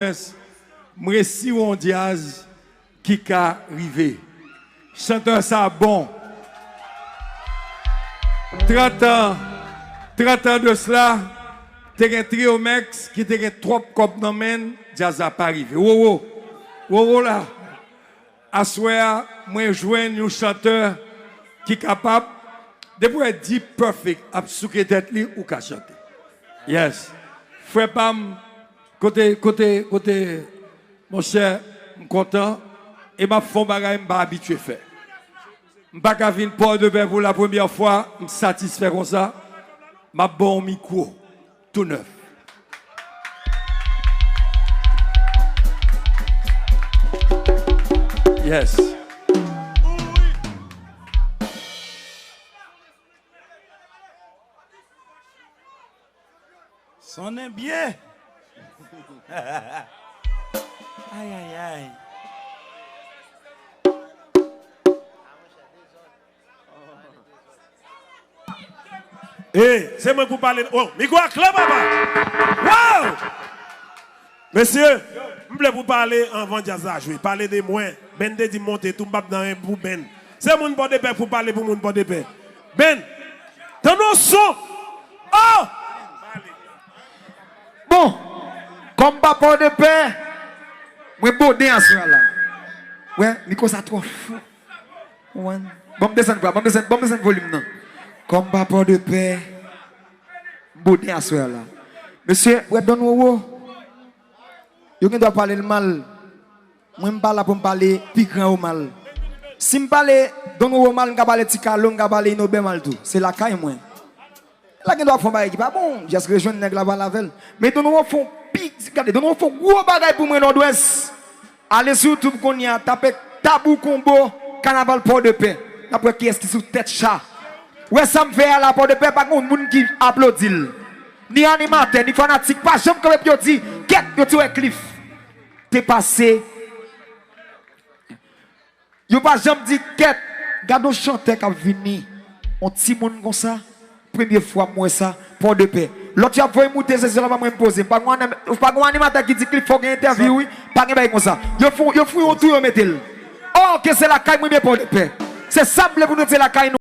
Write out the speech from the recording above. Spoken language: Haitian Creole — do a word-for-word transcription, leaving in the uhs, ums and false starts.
M resi wè yon djaz ki ka rive. Chantè sa bon. Trant an, trant an de sla, te gen Triomex ki te gen twòp kòb nan men l, djaz la pa rive. Wowo, Wowo la. Aswè a, mwen jwenn yon chantè ki kapab, depi w wè D-Perfect ap souke tèt li, ou ka chante. Yes. Frè pa m, kote, kote, kote, monchè, m kontan, e m ap fè yon bagay m pa abitye fè. M pa ka vin Pòdepè pou la premyè fwa, m satisfè konsa, m ap ba w yon mikwo. Tou nèf. Yes. Sonnen byen. Ay, ay, ay. E, se mwen pou pale. Oh, mikwo a kle, papa. Wow! Mesye, m vle pou pale anvan djaz la jwe. Pale de mwen. Ben te di m monte tou, m p ap nan anyen pou Ben. Se moun Pòdepè pou pale pou moun Pòdepè. Ben, tann yon son. Oh! Bon, kòm m pa Pòdepè, mwen boden aswè a la. Wè, mikwo sa twò fò. Ou konprann? Ban m desann vwa, ban m desann, ban m desann volim nan. Kòm m pa Pòdepè, m boden aswè a la. Mesye, wè Don Wowo, yo gen dwa pale l mal. Mwen, m pa la pou m pale pi gran yo mal. Si m pale Don Wowo mal, m ka pale Ti Kalo, m ka pale Inobè mal tou. Se lakay mwen. La gen dwa fè yon bagay ki pa bon, jis rejwenn nèg la, pale avè l. Men Don Wowo fè yon pi, gade, Don Wowo fè yon gwo bagay pou mwen Nòdwès. Ale sou YouTube kounye a, tape Tabou Konbo, Kanaval Pòdepè. N ap wè kiyès ki sou tèt cha. Wè sa m fè a la Pòdepè, pa gen moun ki aplodi l. Ni animatè, ni fanatik, pa janm kanpe pou yo di, kèt, yo ti wè Cliff te pase. Yo pa janm di kèt, gade yon chantè k ap vini. Yon timoun konsa, premye fwa m wè sa, Pòdepè. Lòt yo ap voye moute, se sèlman mwen m poze. M pa gen, pa gen animatè ki di Cliff fò gen entèvyou, wi. Pa gen bagay konsa. Yo fou, yo fou yon tou, yo mete l. Ò, ke se lakay mwen, men Pòdepè. Se sa m vle pou nou, se lakay nou.